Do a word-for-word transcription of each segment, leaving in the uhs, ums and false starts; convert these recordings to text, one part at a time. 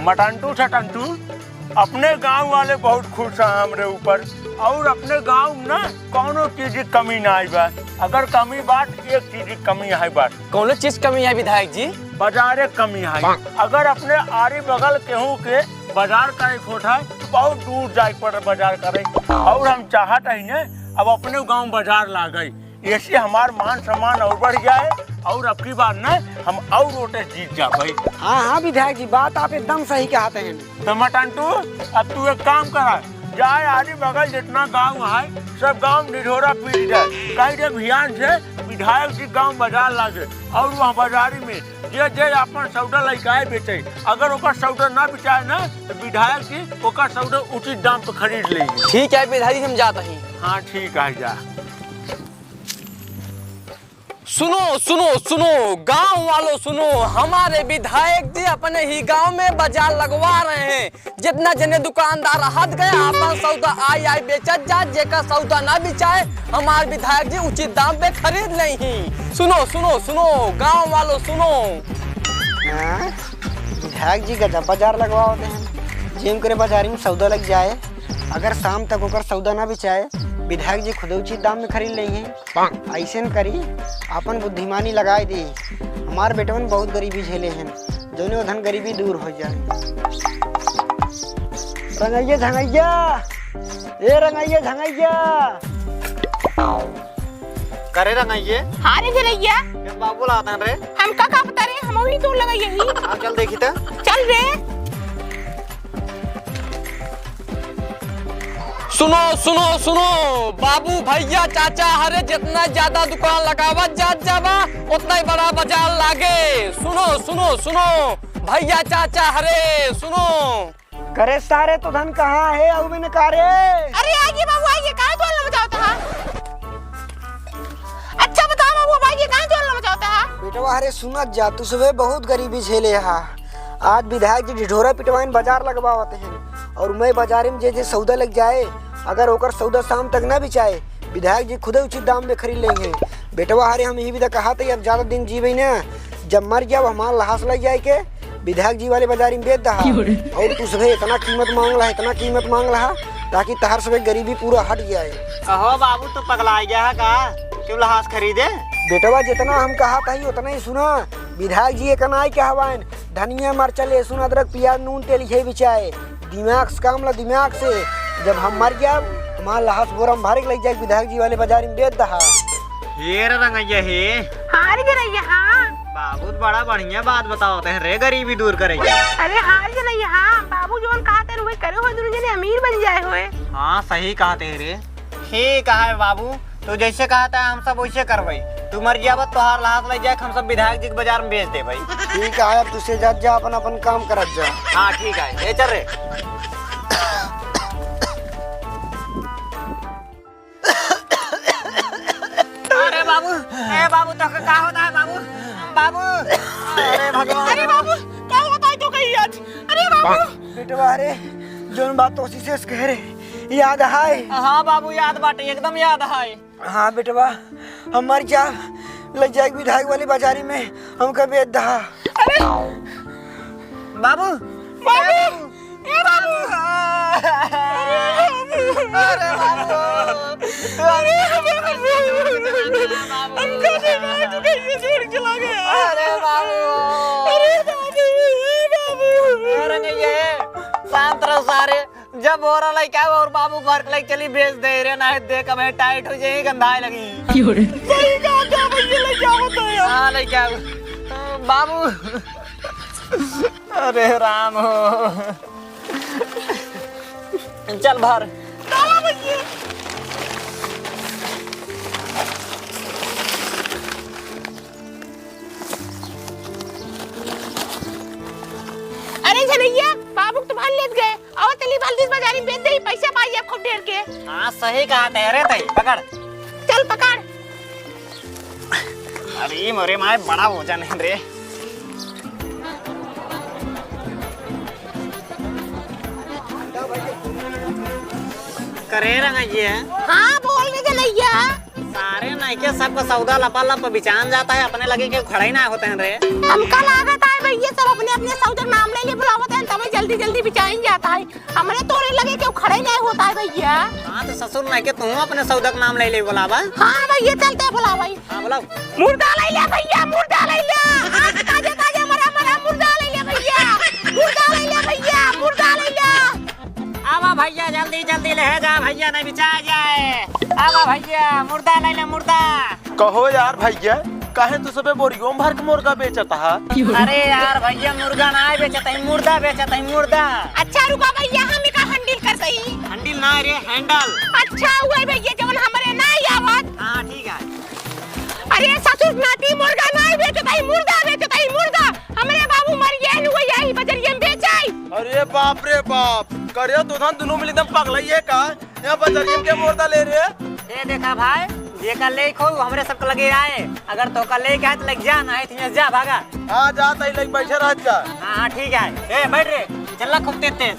मटंटू छटंटू, अपने गाँव वाले बहुत खुश हैं हमरे ऊपर, और अपने गाँव में ना कौनो चीज की कमी ना आई बा। अगर कमी बात, एक चीज की कमी है बात। कौनो चीज कमी है विधायक जी? बाजारे कमी है। अगर अपने आरी बगल केहू के बाजार करे के होत है, तो बहुत दूर जाए के पड़े बाजार करे। और हम चाहत है ने, अब अपने गाँव बाजार लागे, ऐसे हमार मान सम्मान और बढ़ जाए, और अब की बार न हम और वोटे जीत जाबे। हाँ, हाँ विधायक जी, बात आप एकदम सही कहत हैं। तो मटंटू, अब तू एक काम करा, जाए आरी बगल जितना गाँव है, सब गाँव में ढिढोरा पीट जाए, कह दे भियान से विधायक जी गाँव बाजार लागे, और वहाँ बाजारी में जे जे अपन सौदा लइके आए बेचे, अगर ओकर सौदा ना बिचाए ना, तो विधायक जी ओकर सौदा उचित दाम पे खरीद लेंगे। ठीक है विधायक जी, हम जात ही। हाँ, ठीक है, जा। सुनो, सुनो, सुनो, गांव वालों सुनो, हमारे विधायक जी अपने ही गांव में बाजार लगवा रहे हैं। जितना जने दुकानदार हट गए, आपन सौदा आई आई बेचत जा, जेकर सौदा ना बिचाए, हमार विधायक जी उचित दाम पे खरीद लेही। सुनो, सुनो, सुनो, गांव वालों सुनो। हाँ, विधायक जी गजब बाजार लगवावत हैं। जेम करे बाजारी में सौदा लग जाए, अगर शाम तक ओकर सौदा ना बिचाए, विधायक जी खुदे उचित दाम में खरीद लेही। ऐसन करी, आपन बुद्धिमानी लगाए दी। हमार बेटवन बहुत गरीबी झेले हैं, जौने ओधन गरीबी दूर हो जाए। रंगैया झंगैया, ए रंगैया झंगैया। करे रंगैया? हाँ रे झनैया। ये बाबू लाता रे। हमका का पता रे, हम वही तो लगा यही। हाँ, चल देखी तो। चल रे। सुनो, सुनो, सुनो, बाबू भैया चाचा हरे, जितना ज्यादा दुकान लगावत जात जाबा, उतना ही बड़ा बाजार लागे। सुनो, सुनो, सुनो, भैया चाचा हरे, सुनो। करे सारे, तो धन कहाँ है, अउ मैंने का रे? अरे आइए बाबू, आइए, काहे तो हल्ला मचावत हा? अच्छा बताओ बाबू, अब आइए, काहे तो हल्ला मचावत हा? बेटवा, अरे सुनत जा, तू सुबह बहुत गरीबी झेले हा। आज विधायक जी ढिढोरा पिटवाइन बाजार लगवावत हैं, और मैं बाजारे में जे जे सौदा लग जाए, अगर ओकर सौदा शाम तक ना बिचाए, विधायक जी खुदे उचित दाम में खरीद लेंगे। बेटवा, अरे हम यही विधा कहा थे, अब ज्यादा दिन जीवे ना, जब मर जाओ हमार लहास लग जाए के विधायक जी वाले बाजारी में बेच दहा। क्यों रे? और तू सभे इतना कीमत मांग लहा, इतना कीमत मांग लहा, ताकि तहार सभे गरीबी पूरा हट जाए। कहो बाबू, तू पगला गया है का? क्यों लहास खरीदे? बेटवा, जितना हम कहा था, उतना ही सुना। विधायक जी एक नाई के हवाइन, धनिया, मरचा, लहसुन, अदरक, प्याज, नून, तेल, ये बिचाए। दिमाग से काम ला, दिमाग से। जब हम मर जाब, हमार लहास बोरा में भर के लग जाए, विधायक जी वाले बाजारी में बेच दहा। हे रे रंगैया हे। हाँ रे जनैया, हाँ। बाबू तो बड़ा बढ़िया बात बतावत हैं रे, गरीबी दूर करे के। अरे हाँ रे जनैया, हाँ। बाबू जवन कहत हैं वही करे हो, दुनू जने अमीर बन जाए होए। हाँ, सही कहत हैं रे। ठीक है बाबू, तू जैसे कहत हैं हम सब वैसे करबे। तू मर जाबा, तोहार लाश ले जाए, हम सब विधायक जी के बाजार में बेच देबे। ठीक है, अब तू से जात जा, अपन अपन काम करत जा। हाँ ठीक है, ए चल रे। अरे बाबू, ए बाबू, तोके का होता है बाबू? बाबू, अरे भगवान। अरे बाबू, का होता है तोके आज? अरे बाबू। बेटवा, अरे जौन बात तोसी से कह रे, याद है? हाँ बाबू, याद बाटे, एकदम याद है। हाँ बेटवा, हम मर जाब, ले जाए विधायक वाली बाजारी में हमका बेच दहा। अरे बाबू, बाबू, ए बाबू। अरे बाबू, अरे बाबू, हम कभी ना तुझे ये छोड़ के चला गया। अरे बाबू, अरे बाबू, ए बाबू। अरे नहीं है, शांत रहो सारे। जब बोरा लइके आवे और बाबू घर के लइके चली, बेच दे रे, नाहीं देख हमें टाइट हो जाई, गंधाए लगी। क्यों रे? सही कहा, जा भैया, लइके आओ तो यार। हाँ, लइके आओ। बाबू। अरे राम हो। चल भर। चलो भैया। अरे झनैया, बाबू के तो भर लेत गए। और चली बाल्टी से बाजारी में बेच दे, पैसा पाई जाए खूब ढेर के। हाँ, सही कहा तैं रे तैं। पकड़। चल पकड़। अरे मोरे माय, बड़ा वजन है रे। करे रंगैया। हाँ, बोल रे झनैया। सारे नइके सबका सौदा लपालप बिचान जात है, अपने लगे केहू खड़ा ही नाहीं होत है रे। हमका लागत है भइया सब अपने अपने सौदा क नाम लइ ले बुलावत हैं, तबे जल्दी जल्दी बिचाइन जात है। हमरे तोरे लगे केहू खड़ा ही नाहीं होत है भइया। हाँ तो ससुर नइके तू अपने सौदा क नाम लइ ले बुलावा। हाँ भइया चलते बुलावा। हाँ बुलाओ। मुर्दा लइ ले भइया, मुर्दा लइ ले। आज ताजा ताजा मरा मरा मुर्दा लइ ले भइया। मुर्दा लइ ले भइया, मुर्दा लइ ले। आवा भइया, जल्दी जल्दी ले जा भइया, नहीं बिचा जाए। आवा भइया, मुर्दा लइ ले, मुर्दा। कहो यार भइया, काहे तू सबे बोरियो में भर के मुर्गा बेचत हा? अरे यार भइया, मुर्गा नाहीं बेचत ही, मुर्दा बेचत ही, मुर्दा। अच्छा रुका भइया, हम एका handle कर सही। Handle नाहीं रे, handle। अच्छा, उहइ भइया, जवन हमरे नाहीं आवत। हाँ, ठीक है। अरे ससुर नाती मुर्गा नाहीं बेचत ही, मुर्दा बेचत ही, मुर्दा। हमरे बाबू मरिए न, उहइ यही बजरिया में बेचाई। अरे बाप रे बाप, करे तू धन दुनू मिली एकदम पगलइए का? यहाँ बजरिया में के मुर्दा ले रे? ए देखा भाई, जेका लेक हो, हमरे सबके लगे आए। अगर तोका लेक आए तो लग जा, नाहीं तो जा, भागा। हाँ, जा, तई लग बैठे रह जा। हाँ, हाँ, ठीक है। ए, बैठ रे, चला खूब तेज तेज।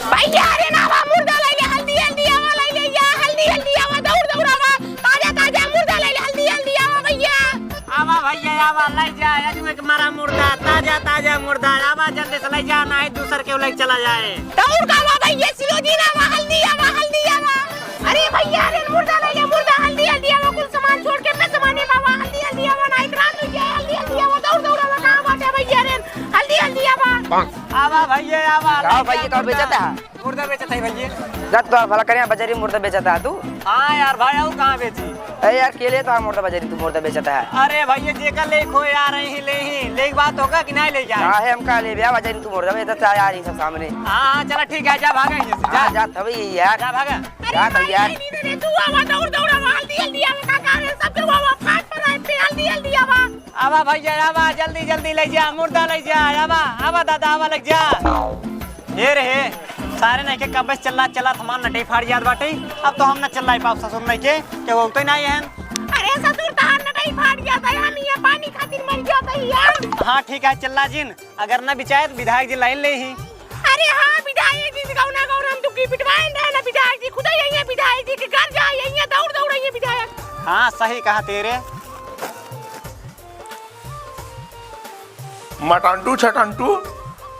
भइया, अरे ना आवा, मुर्दा लइ ले, हल्दी, हल्दी आवा, लइ ले जा, हल्दी, हल्दी आवा, दौड़, दौड़ आवा, ताजा, ताजा मुर्दा लइ ले, हल्दी, हल्दी आवा भइया। आवा भइया, आवा, लइ जा, अजू एक मरा मुर्दा, ताजा, ताजा मुर्दा, आवा, जल्दी से लइ जा, नाहीं दूसर केहू लइ चला जाए। दौड़ का आवा भइया, सिरोजिन आवा, हल्दी आवा, हल्दी आवा। अरे भइया, अरे मुर्दा लइ ले, मुर्दा, हल्दी, हल्दी आवा, कुल सामान छोड़ के अपने सामाने में आवा, हल्दी, हल्दी आवा, नाहीं तो रात होइ जाए, हल्दी, हल्दी आवा, दौड़, दौड़ आवा, कहाँ बाटे भइया, अरे हल्दी, हल्दी आवा। आवा भइया, आवा, का लइ भइया, जा का मुर्दा। बेचत है? मुर्दा बेचत है भइया। जा तो भला करे, बजारी मुर्दा बेचत है तू। हाँ यार भाई, और कहाँ बेची? अरे यार, के लिए तो मुर्दा बजारी, तू मुर्दा बेचत है। अरे भइया, जेका लेक हो यार, यहीं ले ही, लेक बात होगा कि नाहीं ले जाए? हाँ है, हम का ले बे, बजारी तू मुर्दा बेचत है यार, ये सब सामने। हाँ, हाँ, चला ठीक है, जा भागा यहीं से, जा। हाँ, जा तभी यार। जा भागा। जा भइया। अरे, तू आवा, दौड़, दौड़ आवा, हल्दी, हल्दी आवा, काका रे, सब केहू आवा, फाट पर आए, हल्दी, हल्दी आवा। आवा भइया, आवा, जल्दी, जल्दी लइ जा, मुर्दा लइ जा, आवा, आवा दादा, आवा, लइ जा। हे रे हे, सारे नइके कब्बे से चिल्लात चिल्लात हमार नटई फाट जात बाटे। अब तो हम न चिल्लाइ पाउब ससुर नइके, केहू अउते नाहीं है। अरे ससुर, तहार नटई फाट जात है, हम यहाँ पानी खातिर मर जात है यार। हाँ ठीक है, चिल्ला जिन, अगर न बिचाए तो विधायक जी लाइन लेइ ही। अरे हाँ, विधायक जी से गौना गौना हम दुग्गी पिटवाइन रहे ना, विधायक जी खुदे यहीं है, विधायक जी के घर जाए, यहीं है, दौड़ दौड़ यहीं है विधायक। हाँ, सही कहा तेरे। मटंटू छटंटू,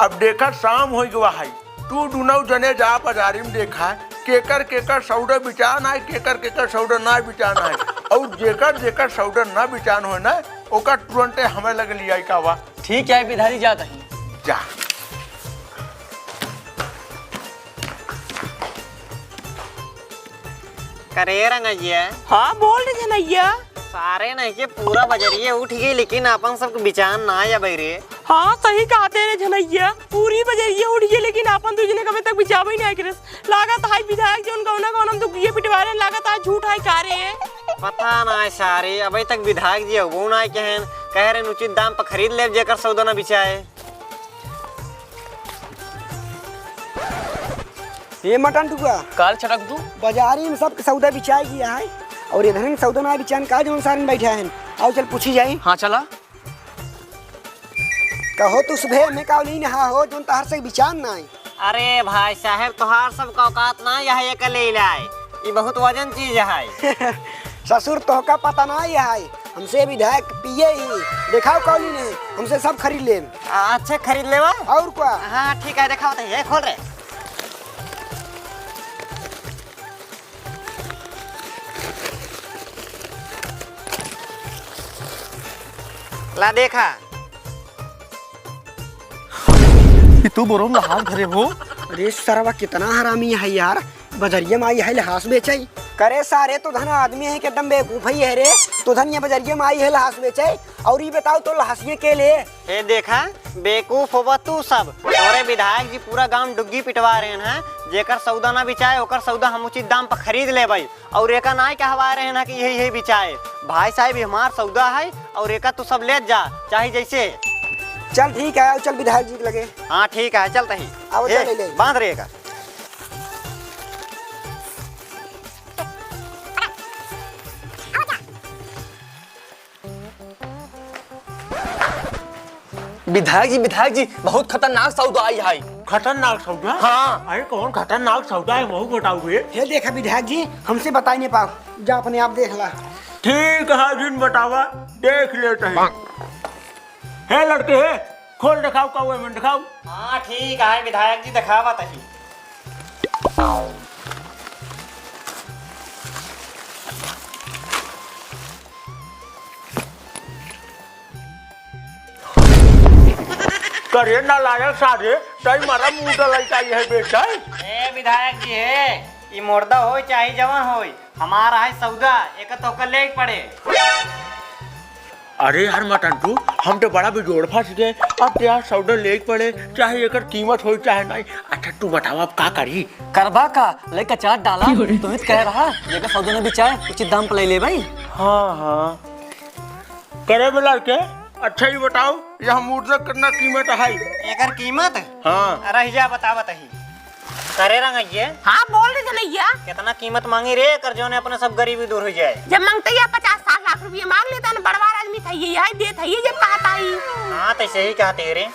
अब देखा शाम होइ गवा है, तू दुनौ जने जा बजारी में देखा, केकर केकर सौदा बिचान आए, केकर केकर सौदा ना बिचान आए, और जेकर जेकर सौदा ना बिचान होए ना, ओकर तुरंते हमें लगे लियाई का बा। ठीक है, विधारी जात ही। जा। करे रंगैया। हाँ, बोल रे झनैया। सारे नहीं के पूरा बजरिया उठ गई, लेकिन अपन सबके बिचान ना आया भाई रे। हाँ, सही कहते रे झनैया, पूरी बजरिया उठ गई, लेकिन अपन दू जने कबे तक बिचाबे नहीं करे। लागत है विधायक जी उनका उन्हें कौन हम दुग्गिये पिटवा रहे, लागत है झूठ है का रे? पता ना है सारे, अबे तक विधायक जी अबो ना आए के हैं, कह रहे उचित दाम पर खरीद ले जेकर सौदा ना बिचाए। ए मटन टुका। काल छटक तू। बजारी में सब सौदा बिचाई गया है और इधर में सौदा ना बिचान का जौन सारन बैठा है। आओ चल पूछी जाई। हाँ चला। कहो तू सुबह में कावली नहा हो जौन तहर से बिचान ना आई। अरे भाई साहब, तोहार सब का औकात ना, यह एक ले लाए, ये बहुत वजन चीज है। ससुर, तोहका पता ना ही है, हमसे विधायक पिए ही। देखाओ कौली नहीं, हमसे सब खरीद ले। आ, अच्छे खरीद लेवा। और क्या? हाँ ठीक है, देखाओ तो, ये खोल रे। ला देखा। कि तू बोरो में लहास भरे हो? अरे सरवा, कितना हरामी है यार, बजरिया में आई है लहास बेचे। करे सारे, तो धन आदमी है कि एकदम बेवकूफ ही है रे। तो धन ये बजरिया में आई है लहास बेचे, और ये बताओ तो लहासिए के ले? ए देखा, बेवकूफ होबा तू सब। तोरे विधायक जी पूरा गांव डुग्गी पिटवा रहे हैं, जेकर सौदा ना बिचाए ओकर सौदा हम उचित दाम पर खरीद लेबै। और एका नाय कहवा रहे ना कि यही यही बिचाए। भाई साहब, ये हमार सौदा है और एका तू सब ले जा, चाहे जैसे। चल ठीक है, चल विधायक जी के लगे। हाँ ठीक है, चलता ही। आओ, ए, चल ले। बांध रे एका। विधायक जी, विधायक जी, बहुत खतरनाक सौदा आई है। खतरनाक सौदा? हाँ। अरे कौन खतरनाक सौदा है, वहू बताओ बे। हे देखा विधायक जी, हमसे बताई नहीं पाओ, जा अपने आप देख ला। ठीक है, जिन बतावा, देख लेते हैं। हे लड़के, हे, खोल दिखाओ, का हुआ मन दिखाओ। हाँ, ठीक है विधायक जी, दिखावा तही। करे नालायक सारे, तई मारा मुंह लइका ये बेटा। ए विधायक जी हे, ई मुर्दा होई चाहे जवान होई, हमारा है सौदा, एक तो ओकर लेके पड़े। अरे यार मटंटू, हम तो बड़ा बिजोड़ फंस गए। अब तो यार सौदा लेके पड़े, चाहे एकर कीमत होई चाहे नहीं। अच्छा तू बतावा अब का करी? करबा का? लइका चाट डाला। तू ही तो कह रहा, जेकर सौदा न बिचाए, उचित दाम पर ले ले भाई। हाँ, हाँ। करे वाला के, अच्छा ही बताओ, यह मुर्दा कितना कीमत है? एकर कीमत? हाँ। रह जा, बतावत ही। करे रंगइये। हाँ, बोल रे जनैया। कितना कीमत मांगी रे, कर जौने अपने सब गरीबी दूर हो जाए। जब मांगते ही पचास साठ लाख रुपया मांग लेता न, बड़वार आदमी था, ये यही देत है, ये जब कहता ही। हाँ, तो सही कहते रे।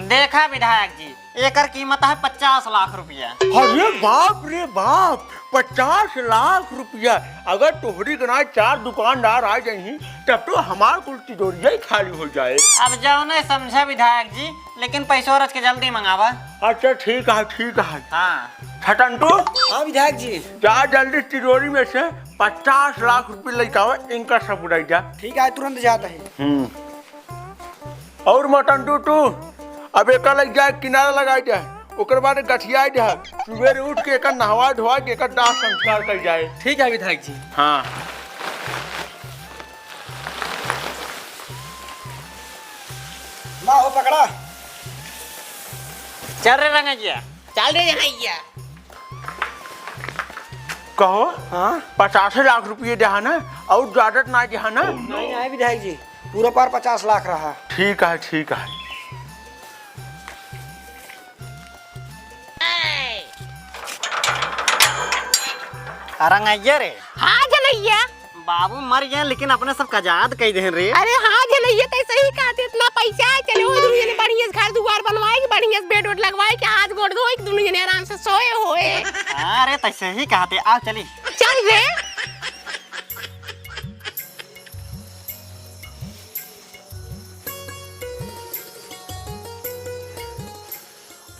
देखा विधायक जी, एकर कीमत है पचास लाख रुपया। अरे बाप रे बाप, पचास लाख रुपया। अगर तोहरी के ना चार दुकानदार आ जाइहीं, तब तो हमार कुल तिजोरिया ही खाली हो जाए। अब जाओ ना समझा विधायक जी, लेकिन पैसो रच के जल्दी मंगावा। अच्छा ठीक है, ठीक है। हाँ। छटंटू, हाँ विधायक जी। जा जल्दी तिजोरी में से पचास लाख रुपया लेके आवा, इनका सब उड़ाई जा। ठीक है, तुरंत जाता है। हम्म। और मटंटू तू, अब एका लग जाए, किनारा लगाई जाए, ओकर बाद गठियाई जाए, सुबेरे उठ के एका नहवा धोवा के एका दाह संस्कार कइल जाए। ठीक है विधायक जी। हाँ। ला हो पकड़ा। चल रे रंगैया। चल रे रंगैया। कहो, हाँ? पचास लाख रुपये देहा ना, और ज्यादा ना देहा ना? नहीं, नहीं विधायक जी, पूरा पार पचास लाख रहा। ठीक है, ठीक है। रंगैया रे। हाँ जनैया। बाबू मर गए, लेकिन अपने सब कजाद कई देहन रे। अरे हाँ जनैया, तै सही कहते, इतना पैसा है, चले वो दुनिया ने बढ़िया से घर दुआर बनवाए, बढ़िया से बेड वेड लगवाए, के हाथ गोड़ धोए, दुनिया ने आराम से सोए होए। हाँ रे, तै सही कहते, आओ चली। चल रे।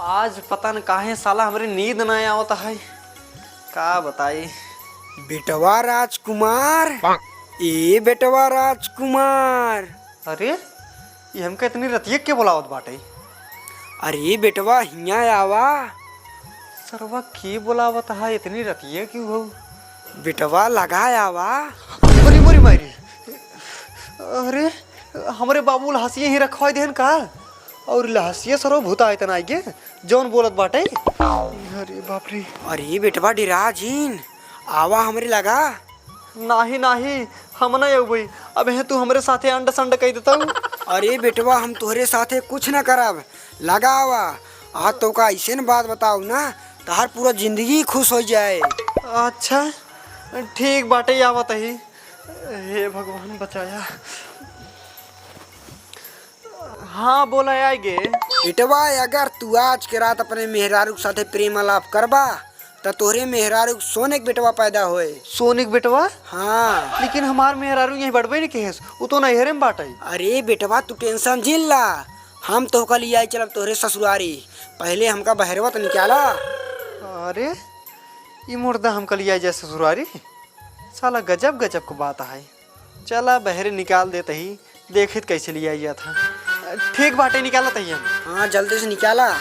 आज पता न काहे साला हमरे नींद ना आवत है, का बताई। बेटवा राजकुमार, ए बेटवा राजकुमार। अरे, ये हमका इतनी रतिया के बुलावत बाटे? अरे बेटवा, हियाँ आवा। सरवा के बुलावत है इतनी रतिया के हो? बेटवा लगा आवा। अरे मोरी मारी, अरे हमरे बाबू लहसिया ही रखवाई देहन का? और लहसिया सरो भूता इतना आइगे जौन बोलत बाटे। अरे बाप रे। अरे बेटवा डेरा जिन, आवा हमरे लगा। नाही नाही, हम ना अउबई। अब हे तू हमरे साथे अंड संड कई देतऊ। अरे बेटवा, हम तोहरे साथे कुछ ना करब। लगा आवा। आज तोका अइसेन बात बताउब ना, तहार पूरा जिंदगी खुश होइ जाए। अच्छा, ठीक बाटे, आवत ही। हे भगवान बचाया। हाँ, बोला, आइगे। बेटवा, अगर तू आज के रात अपने मेहरारू के साथे प्रेम आलाप करबा, त तोहरे मेहरारू के सोने के बेटवा पैदा होए। सोने के बेटवा? हाँ। लेकिन हमार मेहरारू यहीं बड़बे नहीं केहेस, उ तो नैहरे में बाटे। अरे बेटवा, तू tension जिन ला, हम तोहका लियाई चलब तोहरे ससुरारी। पहले हमका बहरवा त निकाला। अरे, ई मुर्दा हमका लियाई जाए ससुरारी? साला गजब गजब के बात है। चला बहरे निकाल देत ही, देखित कैसे लियाई जात है। ठीक बाटे, निकालत ही हम। हाँ, जल्दी से निकाला।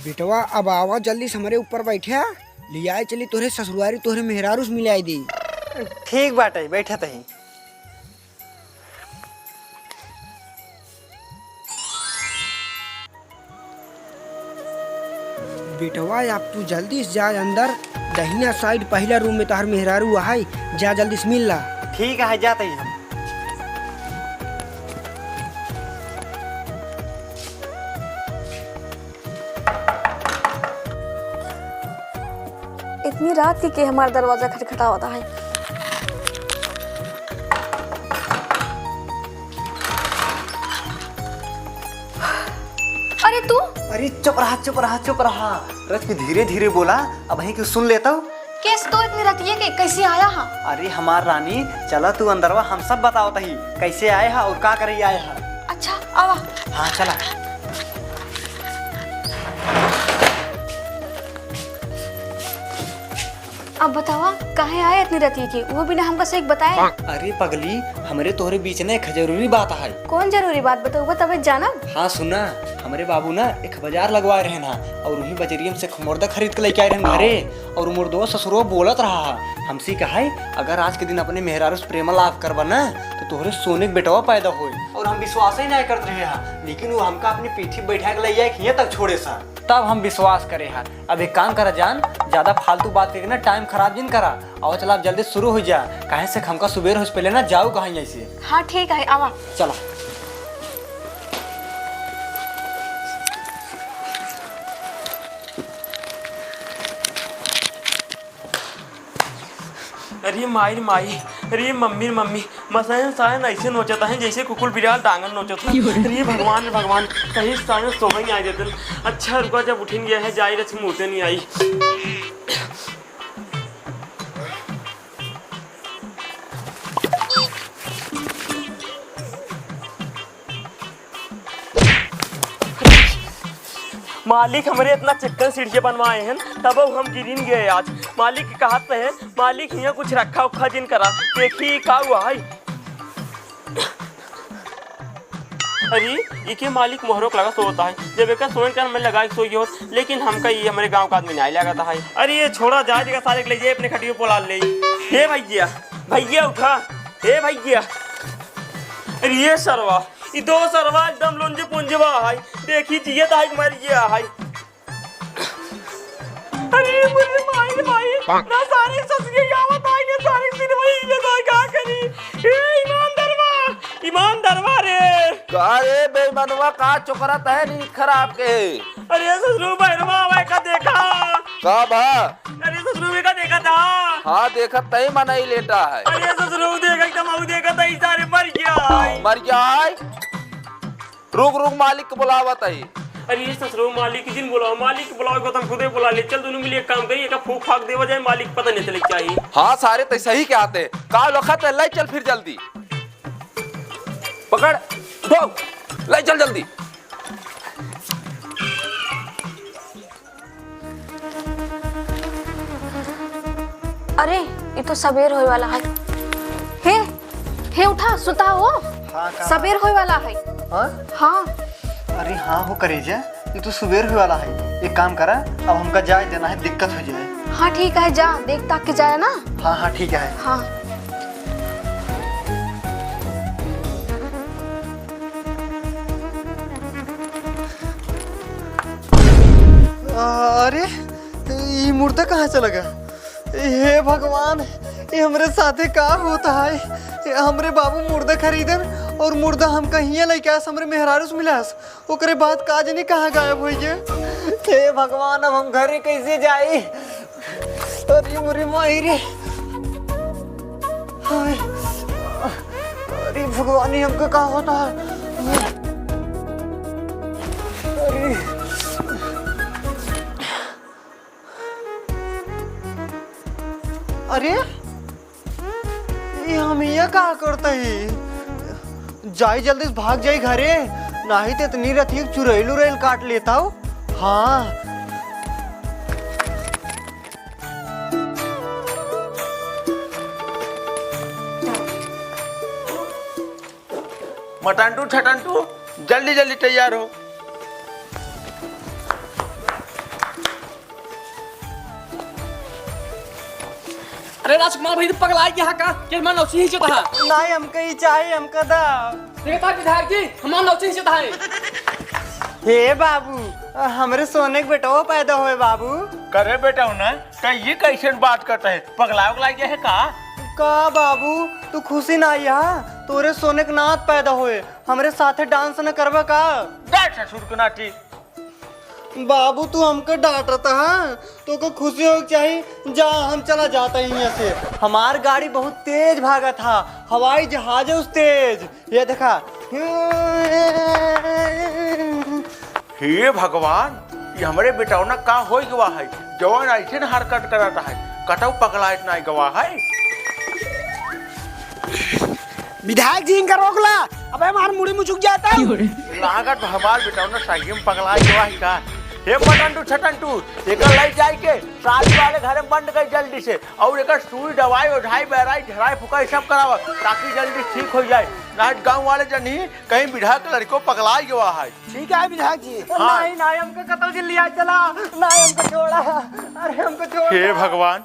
बेटवा, अब आवा, जल्दी से हमरे ऊपर बैठा, लियाए चली तोहरे ससुरारी, तोहरे मेहरारू से मिलाई दी। ठीक बाटे, बैठत ही। बेटवा, अब तू जल्दी से जा अंदर, दहिना side पहिला room में तोहार मेहरारू है, जा जल्दी से मिल ला। ठीक है, जात ही हम। इतनी रात के, के हमार दरवाजा खटखटावत है? अरे तू? अरे चुप रहा, चुप रहा, चुप रहा। रच के धीरे धीरे बोला, अबहीं के सुन लेता हूँ। केस तो इतनी रतिये के कैसे आया हा? अरे हमार रानी, चला तू अंदरवा, हम सब बतावत ही, कैसे आए हा और का करे आए हा। अच्छा, आवा। हाँ, चला। अब बतावा, काहे आए इतनी रतिये के, वो बिना हमका से एक बताए? अरे पगली, हमरे तोहरे बीच में एक जरूरी बात है। कौन जरूरी बात बतउबा, तबे जानब। हाँ सुना, हमरे बाबू ना एक बाजार लगवाए रहे ना, और वही बजरिया में से एक मुर्दा खरीद के लेके आए रहे घरे। और मुर्दवा ससुरो बोलत रहा है, हमसे कहा है, "अगर आज के दिन अपने मेहरारू से प्रेम लाभ करबा ना, तो तोहरे सोने के बेटवा पैदा होए।" और हम विश्वास ही नहीं करत रहे हैं, लेकिन वो हमका अपनी पीठी बैठा के ले जाए हियाँ तक छोड़े सा। तब हम विश्वास करे हैं। अब एक काम करा जान, ज्यादा फालतू बात करके ना टाइम खराब जिन करा। और चला, अब जल्दी शुरू हो जा, काहे से हमका सुबेर हो से पहले ना जाऊ कहाँ ऐसे। हाँ ठीक है, आवा। चला। अरे माई रे माई, अरे मम्मी रे मम्मी, मसायन सायन ऐसे नोचत हैं जैसे कुकुर बिराल डांगन नोचत हैं। अरे भगवान रे भगवान, कहीं सायन सोवे नहीं आ जाते। अच्छा रुका, जब उठेंगे है जाए रच मुँहते नहीं आई। मालिक हमरे इतना चिक्कन सीढ़िया बनवाए हैं, तब हम गिरिन गए आज। मालिक के कहत रहे, मालिक हियाँ कुछ रखा उखा जिन करा, देखी का हुआ है। अरे, इके मालिक मोहरो के लगा सोता है, जब एका सोए कर मैं लगा के सोई हो, लेकिन हमका ये हमरे गाँव का आदमी नहीं लगता है। अरे ये छोड़ा, जा जगह सारे के ले जाए, अपने खटियो पोला ले। हे भैया, भैया उठा, हे भैया। अरे ये सरवा, ई दो सरवा एकदम लुंज पुंजवा है। देखी जियत है कि मर गया है। अरे मुझे माई रे माई, ना सारे ससुरे आवत है, ना सारे सिरवई ये तो का करी। ए ईमानदारवा, ईमानदारवा रे। का रे बेईमानवा, का चोकरत है नींद खराब के? अरे ससुरो बहरवा आवे का देखा। का बा? अरे ससुरो का देखा था। हाँ देखत तई मनई लेटा है। अरे ससुरो देख एकदम आऊ देखत है, सारे मर गया है। मर गया है? रुक रुक, मालिक के बुलावत है। अरे ये ससुरो, मालिक जिन बुलाओ, मालिक के बुलाओ, गौतम खुदे बुला ले। चल दोनों मिली एक काम करी, एका फूक फाक देवा जाए, मालिक पता नहीं चले चाहिए। हाँ सारे तई सही कहते। का लखत है, ले चल फिर जल्दी। पकड़, धो, ले चल जल्दी। अरे, ये तो सबेर होए वाला है। हे, हे उठा, सुता हो। हाँ, का सबेर होए वाला है। हाँ? हाँ। अरे हाँ हो करेजा, ये तो सुबेर होए वाला है। एक काम करा, अब हमका जाए देना है, दिक्कत हो जाए। हाँ ठीक है, जा, देख ताक के जाए ना। हाँ, हाँ, ठीक है। हाँ। अरे, ई मुर्दा कहाँ चला गया? हे भगवान, ये हमरे साथे का होता है? ये हमरे बाबू मुर्दा खरीदन और मुर्दा हमका हियाँ लइके आस, हमरे मेहरारू से मिलास, ओकरे बाद का जाने कहाँ गायब होइ गया। हे भगवान, अब हम घरे कैसे जाई? अरे मोरे माई रे। हाय। अरे भगवान, ये हमका का होता है? अरे। अरे, ये हम यहाँ का करता ही? जाई जल्दी से भाग जाई घरे, नाही तो इतनी रथी चुरैल उरैल काट लेता हूँ। हाँ। मटंटू छटंटू, जल्दी जल्दी तैयार हो। अरे राजकुमार भाई, तू पगला गया है का? के हमार नौसी ही चोता है। नहीं, हमका ही चाहिए, हमका दा। देखता विधायक जी, हमार नौसी ही चोता है। हे बाबू, हमरे सोने के बेटवा पैदा होए बाबू। करे बेटा ना, त ये कैसन बात करता है? पगला उगला गया है का? का बाबू, तू खुशी ना आया? तोरे सोने के नात पैदा होए, हमरे साथे डांस न करबा का? जा ससुर के नाती। बाबू, तू हमके डांटत ह, तोके खुशी होए के चाही। जा, हम चला जात ही यहाँ से। हमार गाड़ी बहुत तेज भागत ह, हवाई जहाज है उस तेज। ये देखा। हे भगवान, ये हमरे बेटौना का होइ गवा है, जवन ऐसे न हरकत करत है, कतौ पगलाइत नाई गवा है। विधायक जी, इनका रोक ला। अबे हमार मुड़ी मुचुक जाता। लागत बा हमार बेटौना सही में पगलाइ गवा है का। हे पटंटू छटंटू, एकर लइ जाइके साली वाले घरे में बंद कइ जल्दी से, अउर एकर सुई दवाई ओझाई बहराई झराई फुकाई सब करावा, ताकि जल्दी ठीक होइ जाए। नाहीं गाँव वाले जनी कहीं विधायक के लड़िको पगलाइ गवा है। ठीक है विधायक जी। हाँ। नाहीं, नाहीं, हमको कतौ जिन लिया चला। नाहीं, हमको छोड़ा। अरे, हमको छोड़ हे दो। भगवान,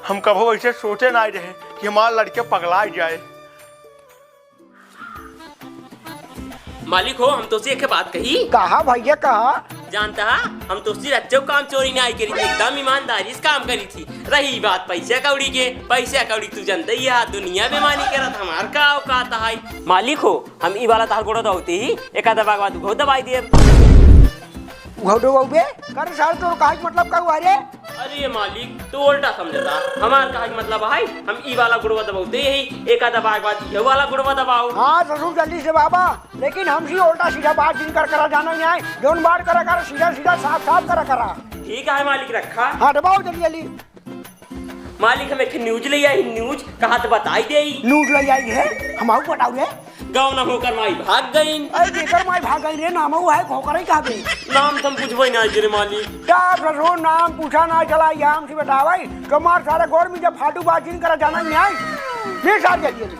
हम कभो ऐसे सोचे नाहीं रहे कि हमार लड़िके पगलाइ जाए। मालिक हो, हम तोसे एक बात कही। कहा भइया, कहा। जानता हा, हम तोसे रच्चो काम चोरी नाहीं करी थी, एकदम ईमानदारी से काम करी थी। रही बात पैसा कौड़ी के, पैसा कौड़ी तू जानता ही है, दुनिया बेमानी करत, हमार का औकात है। मालिक हो, हम ई वाला तहार गोड़वा दबावते ही, एक आध बार बाद उघौ दबाई देब। उघौ दबाउबे? करे सारे, तोर कहे के मतलब का हुआ रे? अरे मालिक, तू उल्टा समझता। हमार कहे के मतलब है, हम ई वाला गोड़वा दबावते ही, एक आध बार बाद इहे वाला गोड़वा दबाओ। हाँ ससुर, जल्दी से बाबा, लेकिन हमसे उल्टा सीधा बात जिन कर करा जाना ही है, जौन बात करा करा सीधा सीधा साफ साफ करा करा। ठीक है मालिक, रखा। हाँ, दबाओ जल्दी जल्दी। मालिक, हम एक news लइ आई, news, कहा त बताई देई। News लइ आई है, हम आऊ बताऊ रे। गाँव ना होकर माई भाग गईन। अरे, केकर माई भाग गईन रे, नाम वो है, होकर ही कहा गई। नाम त हम पूछबे ना जे रे मालिक। का ससुर, नाम पूछा ना चला, याम से बतावे, तुम्हार सारे गोड़ में जब फाटू बात जिन करा जाना ही नहीं आई। ले सार जाइए।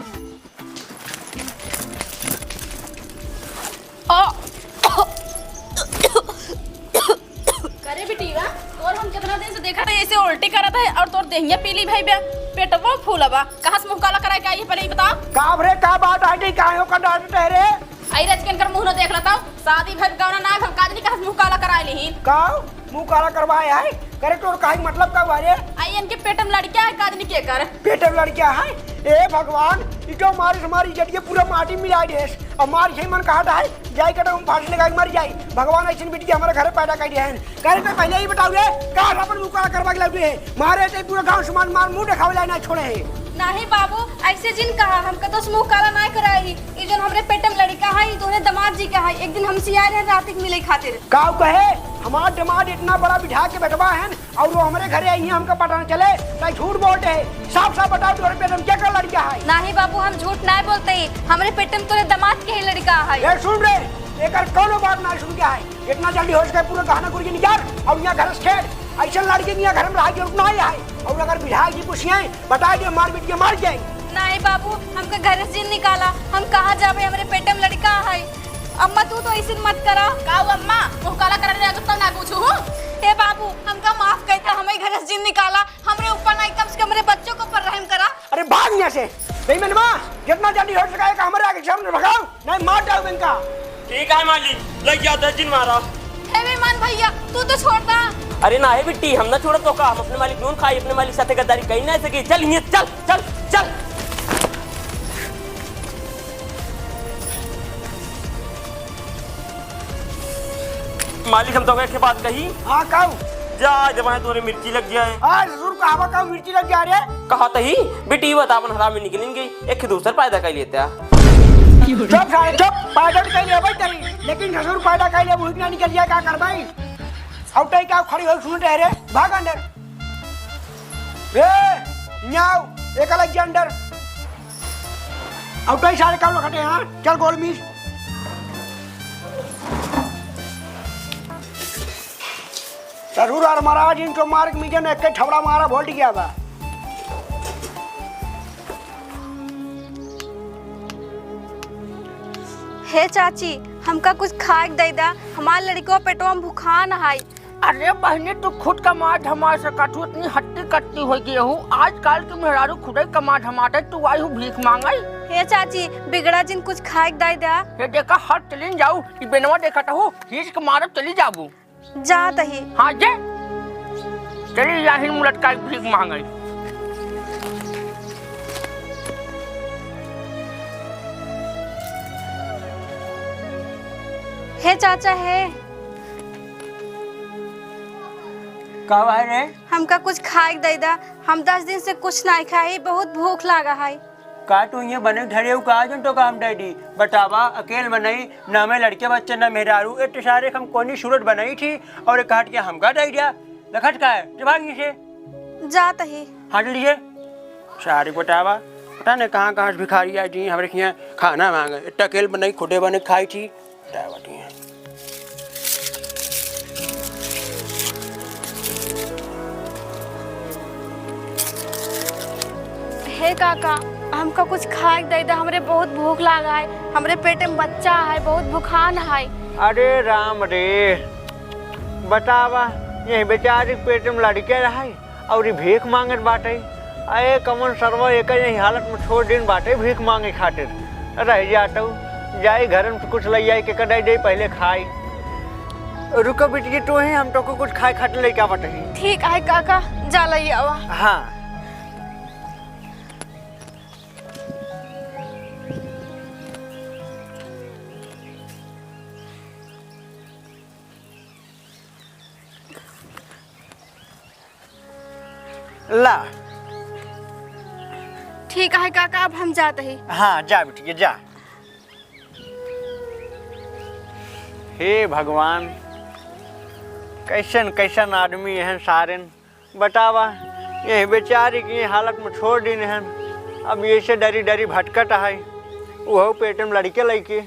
आ। करे बिटिया, तोर हम कितना दिन से देखत है, ऐसे उल्टी करत है और तोर देहिया पीली भई बा, पेटवा फूला बा। कहाँ से मुँह काला कराए के आई है, पहले ई बताओ। का रे, का बात है, काहे ओकर डांटत है रे? आई रच के इनकर मुँह न देख लेता, शादी भर गौना ना भर, का जानी कहाँ से मुँह काला कराए लेही। का? मुँह काला करवाए है? करे तोर कहे के मतलब का हुआ रे? आई इनके पेट में लड़किया है, का जानी के कर। पेट में लड़किया है? ए भगवान, ई तो मारे से हमारी इज्जत के पूरा माटी मिला देस। अब मार यही मन कहा था है, जाई कटे हम फांसी लगा के मर जाई। भगवान ऐसे बिटिया हमारे घरे पैदा कर दिया है। करे तो पहले ही बताओ रे, का अपन मुँह काला करवा के लगे है? मारे ते पूरा गाँव समाज मार मुँह देखावे ला ना छोड़े है। नहीं बाबू, ऐसे जिन कहा, हमका तो मुँह काला ना कराई। ई जौन हमरे पेट में लड़का है, ई तोहरे दामाद जी का है। एक दिन हमसे आए रहे रात के मिले खातिर। का कहे, हमार दामाद इतना बड़ा विधायक के बेटवा है, और वो हमरे घरे आई है, हमका पता न चले, का झूठ बोलते है। साफ साफ बताओ, तोहरे पेट में केकर लड़का है? नहीं बाबू, हम झूठ नहीं बोलते ही, हमरे पेट में तोहरे दामाद के ही लड़का है। ए सुन रे, एकर कौनो बात ना सुन के है। इतना जल्दी हो सके पूरा गहना गुरिया निकाल और यहाँ घर से खेद। ऐसे लड़के के यहाँ घर में रहा जरूरत नहीं है। और अगर विधायक जी पूछिए, बता दे, मार पीट के मर जाए। नहीं बाबू, हमका घर से जिन निकाला, हम कहाँ जाबे, हमरे पेट में लड़का है। अम्मा, तू तो ऐसे मत करा। का हो अम्मा, मुँह काला करे रहे तो ना पूछू हूँ। हे बाबू, हमका माफ कर दे, हमें घर से जिन निकाला, हमरे ऊपर नहीं, कम से कम हमरे बच्चों के ऊपर रहम करा। अरे भाग यहाँ से, बेईमानवा, जितना जल्दी हो सके हमारे आगे सामने भगाओ, नहीं मार डालूँ इनका। ठीक है मालिक, लग जाता है जिन मारा। हे बेईमान भैया, तू तो छोड़ दा। अरे ना हे बिट्टी, हम ना छोड़त तो का, हम अपने मालिक नून खाई, अपने मालिक साथे गद्दारी कहीं ना सकी। चल हियाँ, चल, चल, चल। मालिक, हम तो एक बात कही। हाँ, कहू। जा, जब वहाँ तोरे मिर्ची लग जाए। हाँ, ससुर, कहावा कहू मिर्ची लग जाए रे? कहा तही, बेटी, वो तो अपन हराम में निकलेंगे, एक दूसर पैदा कर लेते हैं। चुप सारे, चुप, पैदा तो कर लिया भाई तेरी, लेकिन ससुर पैदा कर लिया, वो इतना निकल जाए, क्या कर भाई? अब तो क्या खड़ी हो, सुन रहे रे, भाग अंदर। ए, न्याव, एक अलग के अंदर। अब तो सारे काम खटे हैं, चल गोल मीस। ससुर और महाराज इनको मार के मीजे ने एक ठबड़ा मारा भोल्ट गया बा। हे चाची, हमका कुछ खाए के दे दा, हमार लड़कवा पेटवा में भुखान है। अरे बहिनी, तू खुद कमा धमा सकत हूँ, इतनी हट्टी कट्टी हो गई हूँ। आजकल के मेहरारू खुदे कमा धमाते, तू आई हूँ भीख मांगई। हे चाची, बिगड़ा जिन, कुछ खाए के दे दा। हे देखा, हट चलिन जाऊ, ई बेनवा देखत हूँ, हीच के मारब चली जाबू। जात ही। हाँ जे, चली जाहिन मुलटका भीख मांगई। हे चाचा, हे। का है रे? हमका कुछ खाए के दे दा, हम दस दिन से कुछ नाहीं खाए ही, बहुत भूख लागा है। का तू ये बने धरे हो का जन तो काम दे दी? बतावा, अकेल बनई, ना मैं लड़के बच्चे ना मेहरारू, इतने सारे हम कोनी सूरत बनई थी और एक काट के हमका दे दिया। लखत का है? जब भाग से। जात ही। हट लिए। सारी बतावा, पता नहीं कहाँ कहाँ से भिखारी आई थी, हमरे हियाँ खाना मांगे। इतना अकेल बनई, खुदे बने खाई थी। बतावा तू यहाँ। हे काका, हमका कुछ खाए के दे दे, हमरे बहुत भूख लागा है, हमरे पेटे में बच्चा है, बहुत भुखान है। अरे राम रे, बतावा, यही बेचारी के पेटे में लड़के रहे और ई भीख मांगत बाटे। अरे कमन सरवा एकर यही हालत में छोड़ दिन बाटे भीख मांगे खातिर। रह जातऊ, जाई घर में से कुछ ले आई के कदाई दे पहले खाई। रुको बिटिया, तू ही हम तो को कुछ खाए खातिर लेके आवत ही। ठीक है काका, जा ले आवा। हाँ। ला। ठीक है काका, अब हम जात ही। हाँ, जा बिटिया, जा। हे भगवान, कैसन कैसन आदमी हैं सारेन। बतावा, यही बेचारी की हालत में छोड़ दीन हन। अब ये से डरी डरी भटकत है, उहो पेट में लड़के लइके।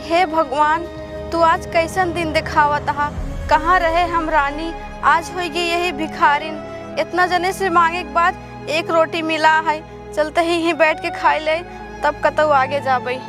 हे भगवान, तू आज कैसन दिन देखावत हा? कहाँ रहे हम रानी, आज होइगी यही भिखारिन। इतना जने से मांगे के बाद एक रोटी मिला है, चलते ही, ही बैठ के खाई ले, तब कतऊ आगे जाबई।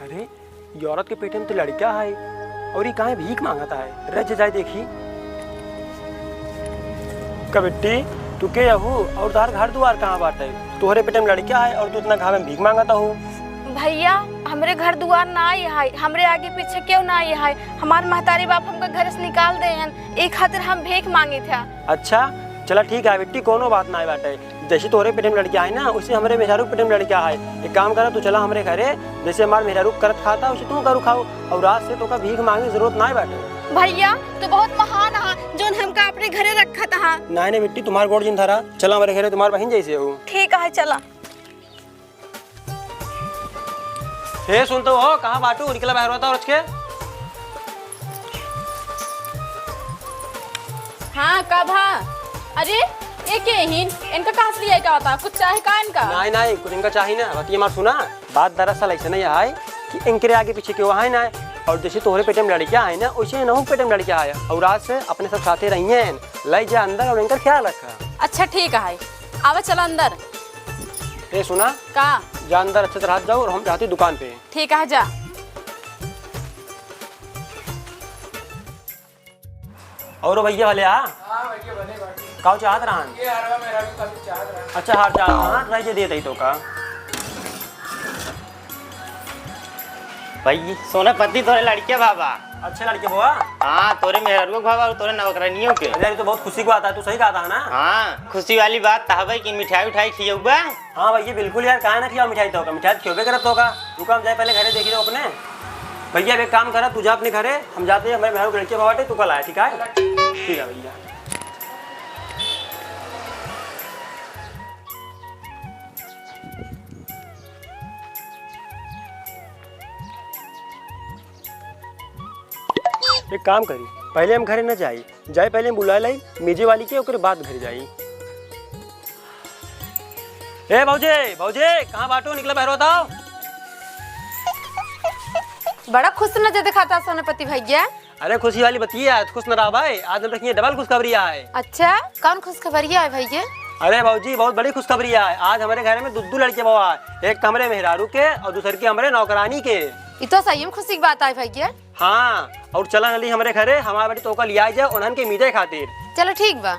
अरे, ये औरत के पेट में तो लड़का है और ये काहे भीख मांगता है? रह जाए देखी। का बिट्टी, तू के अहू और तार घर दुआर कहाँ बाटे? तोहरे पेट में लड़का है और तू इतना घाम में भीख मांगता हो? भैया, हमरे घर दुआर ना आई है, हमरे आगे पीछे केहू ना आई है। हमार महतारी बाप हमका घर से निकाल दे हैं, ए खातिर हम भीख मांगे थे। अच्छा, चला ठीक है बिट्टी, कोनो बात ना बाटे। जैसे तोहरे पेट में लड़का है ना, उसे हमरे मेहरारू के पेट में लड़का है। एक काम करा, तू चला हमरे घरे, जैसे हमार मेहरारू करत खाता, उसे तू करू खाओ, और आज से तोका भीख मांगे जरूरत ना बाटे। भैया, तू बहुत महान हा, जोन हमका अपने घरे रखत हा। नहीं, नहीं बिट्टी, तुम्हार गोड़ जिन धरा, चला हमरे घरे, तुम्हार बहिन जैसे हो। ठीक है, चला। हे, सुन तो हो, कहाँ बाटू? निकला बाहर होता और के। हाँ, का भा? अरे, ये के हिन? इनका कहाँ से लिया का होता? कुछ चाहे का इनका? नहीं, नहीं, कुछ इनका चाही ना। बात ये मार सुना, बात दरअसल ऐसे नहीं है कि इनके आगे पीछे क्यों है ना, और जैसे तोहरे पेट में लड़का है ना, वैसे इनहू पेट में लड़का है, और आज से अपने सब साथे रहिए, ले जा अंदर और इनका ख्याल रखा। अच्छा, ठीक है, आवा चला अंदर। ए सुना, का? जा अंदर अच्छे से रह जाओ और हम जाते दुकान पे। ठीक है, जा। और भैया भले आ? हाँ भैया, भले बाटी। काऊ चाहत रहन? ये हरवा मेरा भी कभी चाहत रहन। अच्छा, हार चाहत रहन, रह जे देत ही तो का। भाई, सोनापति तोरे लड़के बाबा। अच्छा लड़के बाबा? हाँ, तोरे मेहरुआ के बाबा और तोरे नौकरानियों के। अरे, ये तो बहुत खुशी की बात है, तू सही कहा था ना? हाँ, खुशी वाली बात तो हवे कि मिठाई उठाई खियौबा। हाँ भैया, बिल्कुल यार, काहे ना खियाओ मिठाई तो का, मिठाई तो खियौबे करत तो का। रुका, हम जाए पहले घरे देखी दो अपने। भैया, अब एक काम करा, तू जा अपने घरे, हम जाते हैं, हमारे मेहरुआ के लड़के बाबा बाटे, तू कल आए, ठीक है? ठीक है भैया। एक काम करी, पहले हम घरे न जाई, जाए पहले हम बुलाए लाई मेजे वाली के, ओकरे बाद घर जाई। ए भौजी, भौजी, कहाँ बाटू? निकला बाहर बताओ। बड़ा खुश नजर दिखाता सोनापति भैया। अरे खुशी वाली बतिया है, खुश न रहा भाई, आज हम रखिए डबल खुशखबरी है। अच्छा, कौन खुशखबरी है भैया? अरे भौजी, बहुत बड़ी खुशखबरी है, आज हमारे घर में दुद्दू लड़के बवा है, एक हमरे मेहरारू के और दूसर के हमरे नौकरानी के। ई तो सही में खुशी की बात आई भैया। हाँ, और चला नली हमरे घरे, हमार बेटी तोका लियाई जाए उन्हन के मीजे खातिर। चलो ठीक बा।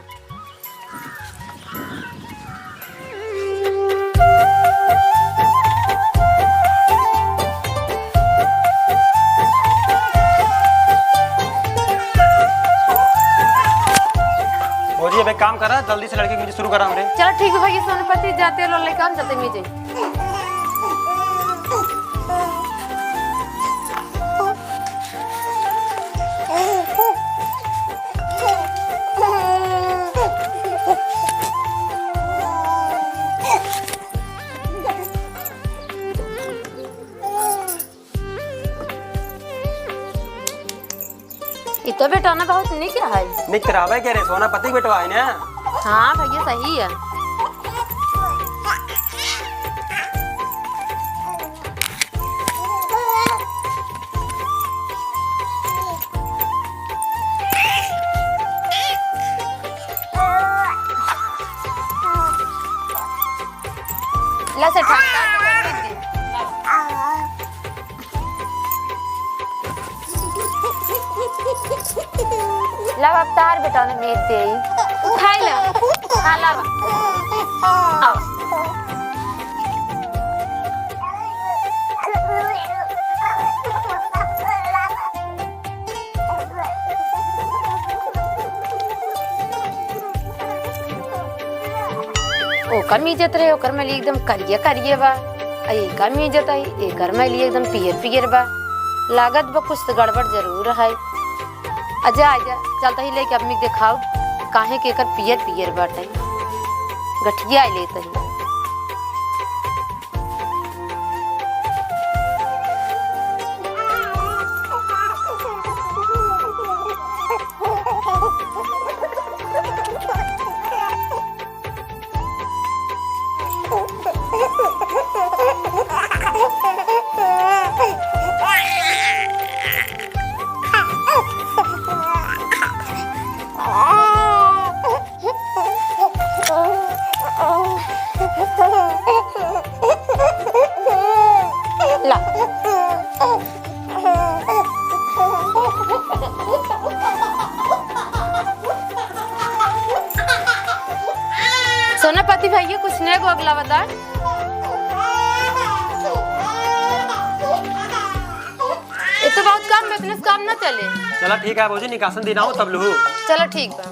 भौजी, अब एक काम करा, जल्दी से लड़के के मीजे शुरू करा हमरे। चलो ठीक है भैया, सोनपति जाते लो लेके हम जाते मीजे। ई तो बेटौना बहुत निक है। निक त रहबे के रे, सोना पति के बेटवा है ना। हाँ भैया, सही है। ला से ठाक ठाक कर दे। लावा अब तार बेटौना मीज देई। उठाई ला। हाँ, लावा। आओ। ओकर मीजत रहे, ओकर मइली एकदम करिया करिया बा। आ एकर मीजत आई, एकर मइली एकदम पियर पियर बा। लागत बा कुछ तो गड़बड़ जरूर है। आजा, आजा, चलता ही लेके अम्मी के देखाओ, काहे के एकर पियर पियर बाटे। गठिया लेत ही। ला। सोनापति भैया, कुछ नेग ओग लावा दा। ये तो बहुत कम, इतने से काम ना चले। चला ठीक है भौजी, निकासन दिन आओ तब लूहू। चलो ठीक बा।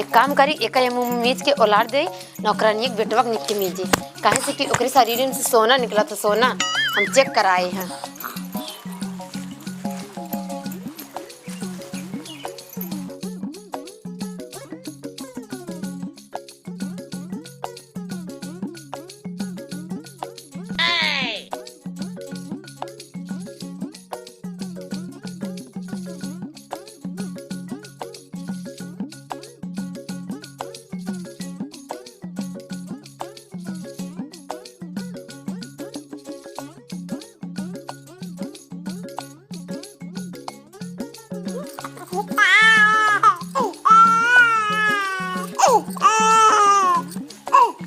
एक काम करी, एका ये मुँह मीज के ओलार दे, नौकरानिया के बेटवा के निक के मीजे, काहे से कि ओकरे शरीर में से सोना निकला, तो सोना हम चेक कराए हैं।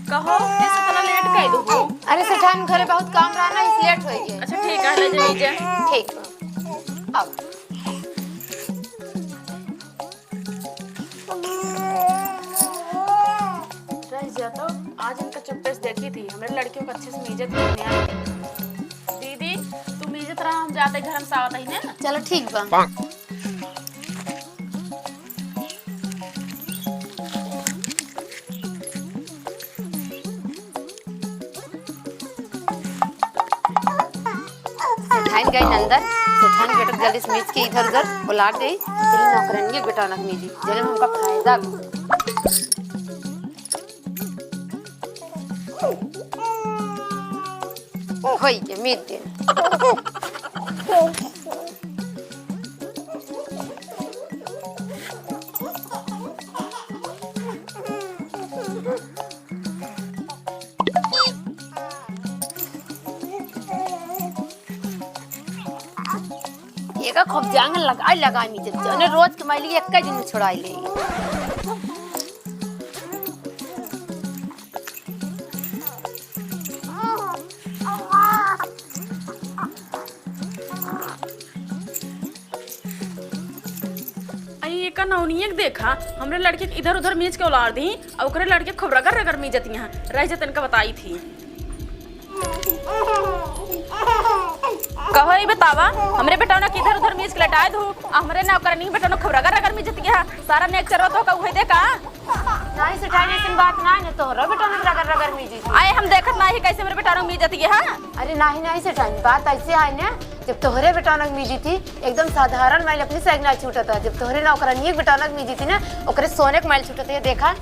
कहो, इस तरह लेट कइ दू। अरे सेठान, घरे बहुत काम रहा ना, इस लेट होइ गए। अच्छा ठीक है, ले जाइए। ठीक, अब रह जा तो। आज इनका चुप्पे से देखी थी, हमरे लड़कियों को अच्छे से मीजत नहीं आती। दीदी, तू मीजत रहा, हम जाते घर में सावत ही ना। चलो ठीक बा। सेठाइन गई अंदर, सेठाइन बेटा जल्दी से मीज के इधर उधर उलार दे, तेरी नौकरानी के बेटा नक मीजी, जरे हमका फायदा भी। होई के मीज दे। एका खूब जांग लगाई लगाई मीजे, जने रोज के मइली एक दिन में छोड़ाई ले। का नौनिये के देखा, हमरे लड़के के इधर उधर मीज के उलार दी, और ओकरे लड़के खूब रगड़ रगड़ मीजती हैं, रह जतन का बताई थी। कहो, ई बतावा, हमरे बेटौना के इधर उधर मीज के लटाए दू, आ हमरे नौकरनी बेटौना खूब रगड़ रगड़ मीजती है, सारा नेक चरवा तो का उहे दे का? नाहीं सेठाइन, ऐसन बात नाहीं है, तोहरो बेटौना रगड़ रगड़ मीजी थी। आए, हम देखत नाहीं कैसे हमरे बेटौना मीजती है। अरे नाहीं, नाहीं सेठाइन, बात ऐसे है ना, जब तोहरे बेटौना मीजी थी, एकदम साधारण माइल अपनी सैगना छूटत है, जब तोहरे नौकरनिये के बेटौना मीजी थी ना, ओकरे सोने के माइल छूटत है, देखा।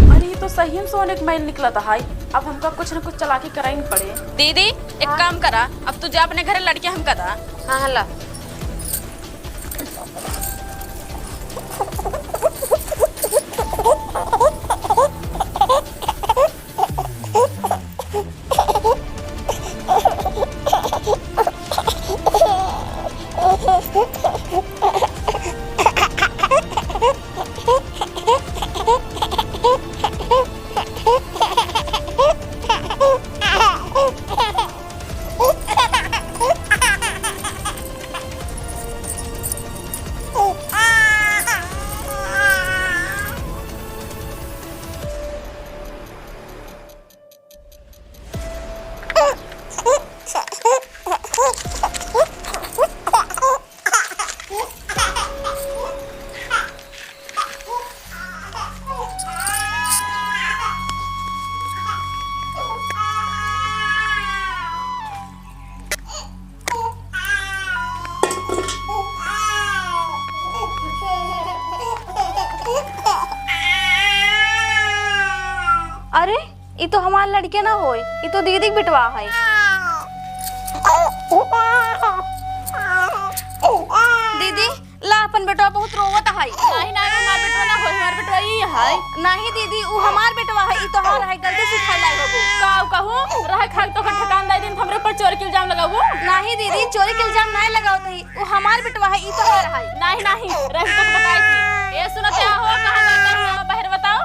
अरे, ई तो सही में सोने के माइल निकलत है। अब हमका कुछ न कुछ चालाकी कराइन पड़े। दीदी, एक काम करा, अब तू जा अपने घरे, लड़किया हमका दा। हाँ, हाँ, ला। अरे, ई तो हमार लड़के ना होय, ई तो दीदी के बेटवा है। दीदी, ला, अपन बेटवा बहुत रोवत है। नाहीं, नाहीं, हमार बेटवा ना होय, हमार बेटवा ई है। नाहीं दीदी, ऊ हमार बेटवा है, ई तोहार है, गलती से उठाए लाए होबो। का कहूँ, रहे खाए तो का ठिकान दाई दिन हमरे ऊपर चोरी के इल्जाम लगाबो। नाहीं दीदी, चोरी के इल्जाम नाहीं लगावत है, ऊ हमार बेटवा है, ई तोहार है। नाहीं, नाहीं, रहे तो बताई थी। ए, सुनत हो, कहाँ जाता है, बाहर बताओ।